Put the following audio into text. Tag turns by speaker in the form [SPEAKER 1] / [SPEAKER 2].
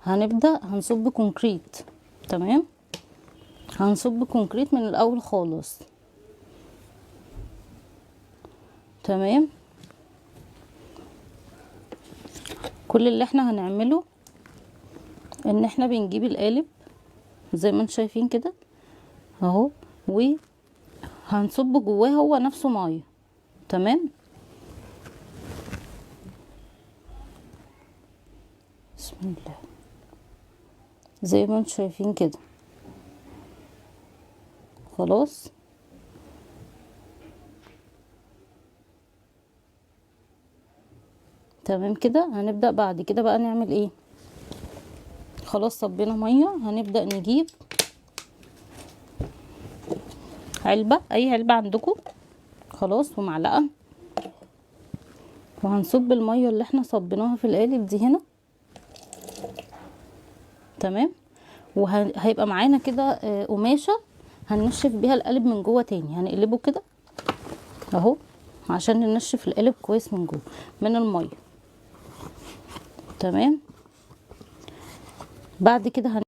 [SPEAKER 1] هنبدأ هنصب concrete. تمام، هنصب concrete من الاول خالص. تمام، كل اللي احنا هنعمله ان احنا بنجيب القالب زي ما انتم شايفين كده اهو، وهنصب جواه هو نفسه مية. تمام، بسم الله، زي ما انتم شايفين كده. خلاص، تمام كده. هنبدأ بعد كده بقى نعمل ايه؟ خلاص صبينا مية، هنبدأ نجيب علبة، اي علبة عندكم، خلاص، ومعلقة، وهنصب المية اللي احنا صبيناها في القالب دي هنا. تمام، وهيبقى معانا كده قماشة هننشف بيها القالب من جوه تاني، هنقلبه كده اهو عشان ننشف القالب كويس من جوه من المية. تمام، بعد كده